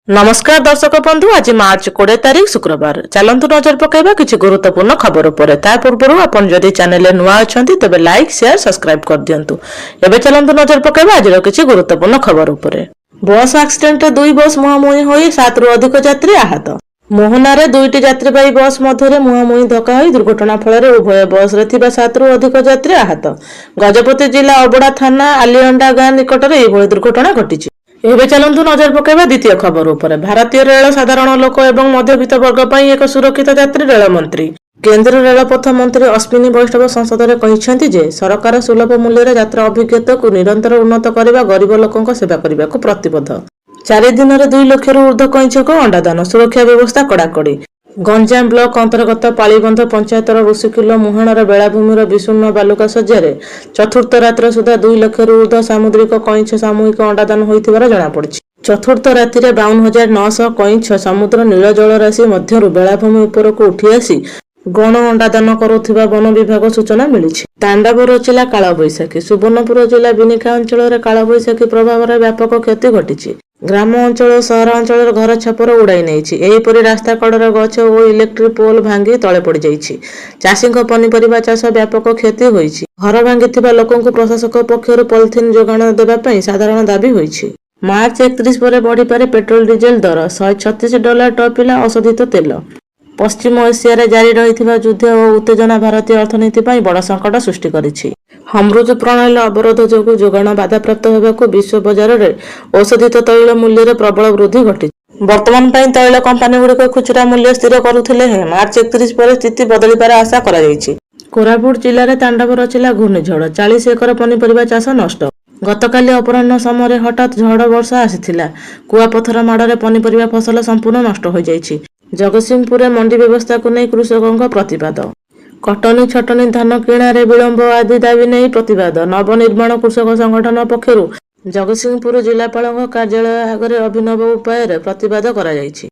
ନମସ୍କାର ଦର୍ଶକ ବନ୍ଧୁ, ଆଜି ମାର୍ଚ୍ଚ 20 ତାରିଖ ଶୁକ୍ରବାର। ଚାଲନ୍ତୁ ନଜର ପକାଇବା କିଛି ଗୁରୁତ୍ୱପୂର୍ଣ୍ଣ ଖବର ଉପରେ। ତା ପୂର୍ବରୁ ଆପଣ ଯଦି ଚ୍ୟାନେଲରେ ନୂଆ ଅଛନ୍ତି, ତେବେ ଲାଇକ୍, ସେୟାର, ସବସ୍କ୍ରାଇବ କରିଦିଅନ୍ତୁ। ଏବେ ଚାଲନ୍ତୁ ନଜର ପକାଇବା ଆଜିର କିଛି ଗୁରୁତ୍ୱପୂର୍ଣ୍ଣ ଖବର ଉପରେ। ବସ୍ ଆକ୍ସିଡେଣ୍ଟରେ ଦୁଇ ବସ୍ ମୁହାଁମୁହିଁ ହୋଇ 7ରୁ ଅଧିକ ଯାତ୍ରୀ ଆହତ। ମୋହନାରେ ଦୁଇଟି ଯାତ୍ରୀବାହୀ ବସ୍ ମଧ୍ୟରେ ମୁହାଁମୁହିଁ ଧକ୍କା ହୋଇ ଦୁର୍ଘଟଣା ଫଳରେ ଉଭୟ ବସ୍ରେ ଥିବା 7ରୁ ଅଧିକ ଯାତ୍ରୀ ଆହତ। ଗଜପତି ଜିଲ୍ଲା ଅବଡ଼ା ଥାନା ଆଲିଅଣ୍ଡା ଗାଁ ନିକଟରେ ଏହିଭଳି ଦୁର୍ଘଟଣା ଘଟିଛି। ଏବେ ଚାଲନ୍ତୁ ନଜର ପକାଇବା ଦ୍ୱିତୀୟ ଖବର ଉପରେ। ଭାରତୀୟ ରେଳ ସାଧାରଣ ଲୋକ ଏବଂ ମଧ୍ୟବିତ୍ତ ବର୍ଗ ପାଇଁ ଏକ ସୁରକ୍ଷିତ ଯାତ୍ରୀ, ରେଳମନ୍ତ୍ରୀ। କେନ୍ଦ୍ର ରେଳପଥ ମନ୍ତ୍ରୀ ଅଶ୍ୱିନୀ ବୈଷ୍ଣବ ସଂସଦରେ କହିଛନ୍ତି ଯେ ସରକାର ସୁଲଭ ମୂଲ୍ୟରେ ଯାତ୍ରା ଅଭିଜ୍ଞତାକୁ ନିରନ୍ତର ଉନ୍ନତ କରିବା, ଗରିବ ଲୋକଙ୍କ ସେବା କରିବାକୁ ପ୍ରତିବଦ୍ଧ। 4 ଦିନରେ 2 ଲକ୍ଷରୁ ଉର୍ଦ୍ଧ୍ୱ କଇଁଛଙ୍କ ଅଣ୍ଡାଦାନ, ସୁରକ୍ଷା ବ୍ୟବସ୍ଥା କଡ଼ାକଡ଼ି। ଗଞ୍ଜାମ ବ୍ଲକ ଅନ୍ତର୍ଗତ ପାଳିବନ୍ଧ ପଞ୍ଚାୟତର ଋଷିକୂଲ ମୁହାଣର ବେଳାଭୂମିର ବିଶୂନ୍ୟ ବାଲୁକା ଶଯ୍ୟାରେ ଚତୁର୍ଥ ରାତ୍ର ସୁଦ୍ଧା 2 ଲକ୍ଷରୁ ଉର୍ଦ୍ଧ୍ୱ ସାମୁଦ୍ରିକ କଇଁଛ ସାମୂହିକ ଅଣ୍ଡାଦାନ ହୋଇଥିବାର ଜଣାପଡ଼ିଛି। ଚତୁର୍ଥ ରାତିରେ 52,900 କଇଁଛ ସମୁଦ୍ର ନୀଳ ଜଳରାଶି ମଧ୍ୟରୁ ବେଳାଭୂମି ଉପରକୁ ଉଠି ଆସି ଗଣ ଅଣ୍ଡାଦାନ କରୁଥିବା ବନ ବିଭାଗ ସୂଚନା ମିଳିଛି। ତାଣ୍ଡବ ରଚିଲା କାଳବୈଶାଖୀ। ସୁବର୍ଣ୍ଣପୁର ଜିଲ୍ଲା ବିନିକା ଅଞ୍ଚଳରେ କାଳବୈଶାଖୀ ପ୍ରଭାବରେ ବ୍ୟାପକ କ୍ଷତି ଘଟିଛି। ଗ୍ରାମ ଅଞ୍ଚଳ ଓ ସହରାଞ୍ଚଳରେ ଘର ଛପର ଉଡ଼ାଇ ନେଇଛି। ଏହିପରି ରାସ୍ତା କଡ଼ର ଗଛ ଓ ଇଲେକ୍ଟ୍ରିକ ପୋଲ ଭାଙ୍ଗି ତଳେ ପଡ଼ିଯାଇଛି। ଚାଷୀଙ୍କ ପନିପରିବା ଚାଷ ବ୍ୟାପକ କ୍ଷତି ହୋଇଛି। ଘର ଭାଙ୍ଗିଥିବା ଲୋକଙ୍କୁ ପ୍ରଶାସକ ପକ୍ଷରୁ ପଲିଥିନ ଯୋଗାଣ ଦେବା ପାଇଁ ସାଧାରଣ ଦାବି ହୋଇଛି। ମାର୍ଚ୍ଚ 31 ପରେ ବଢ଼ିପାରେ ପେଟ୍ରୋଲ ଡିଜେଲ ଦର, 136 ଡଲାର ଟପିଲା ଅଶୋଧିତ ତେଲ। ପଶ୍ଚିମ ଏସିଆରେ ଜାରି ରହିଥିବା ଯୁଦ୍ଧ ଓ ଉତ୍ତେଜନା ଭାରତୀୟ ଅର୍ଥନୀତି ପାଇଁ ବଡ଼ ସଙ୍କଟ ସୃଷ୍ଟି କରିଛି। ହର୍ମୁଜ ପ୍ରଣାଳୀ ଅବରୋଧ ଯୋଗୁଁ ଯୋଗାଣ ବାଧାପ୍ରାପ୍ତ ହେବାକୁ ବିଶ୍ୱ ବଜାରରେ ଅଶୋଧିତ ତୈଳ ମୂଲ୍ୟରେ ପ୍ରବଳ ବୃଦ୍ଧି ଘଟିଛି। ବର୍ତ୍ତମାନ ପାଇଁ ତୈଳ କମ୍ପାନୀଗୁଡ଼ିକ ଖୁଚୁରା ମୂଲ୍ୟ ସ୍ଥିର କରୁଥିଲେ ହେଁ ମାର୍ଚ୍ଚ 31 ପରେ ସ୍ଥିତି ବଦଳିବାର ଆଶା କରାଯାଇଛି। କୋରାପୁଟ ଜିଲ୍ଲାରେ ତାଣ୍ଡବ ରଚିଲା ଘୂର୍ଣ୍ଣିଝଡ଼, 40 ଏକର ପନିପରିବା ଚାଷ ନଷ୍ଟ। ଗତକାଲି ଅପରାହ୍ନ ସମୟରେ ହଠାତ୍ ଝଡ଼ ବର୍ଷା ଆସିଥିଲା। କୁଆପଥର ମାଡ଼ରେ ପନିପରିବା ଫସଲ ସମ୍ପୂର୍ଣ୍ଣ ନଷ୍ଟ ହୋଇଯାଇଛି। ଜଗତସିଂହପୁରରେ ମଣ୍ଡି ବ୍ୟବସ୍ଥାକୁ ନେଇ କୃଷକଙ୍କ ପ୍ରତିବାଦ। କଟନୀ ଛଟନୀ ଧାନ କିଣାରେ ବିଳମ୍ବ ଆଦି ଦାବି ନେଇ ପ୍ରତିବାଦ। ନବନିର୍ମାଣ କୃଷକ ସଂଗଠନ ପକ୍ଷରୁ ଜଗତସିଂହପୁର ଜିଲ୍ଲାପାଳଙ୍କ କାର୍ଯ୍ୟାଳୟ ଆଗରେ ଅଭିନବ ଉପାୟରେ ପ୍ରତିବାଦ କରାଯାଇଛି।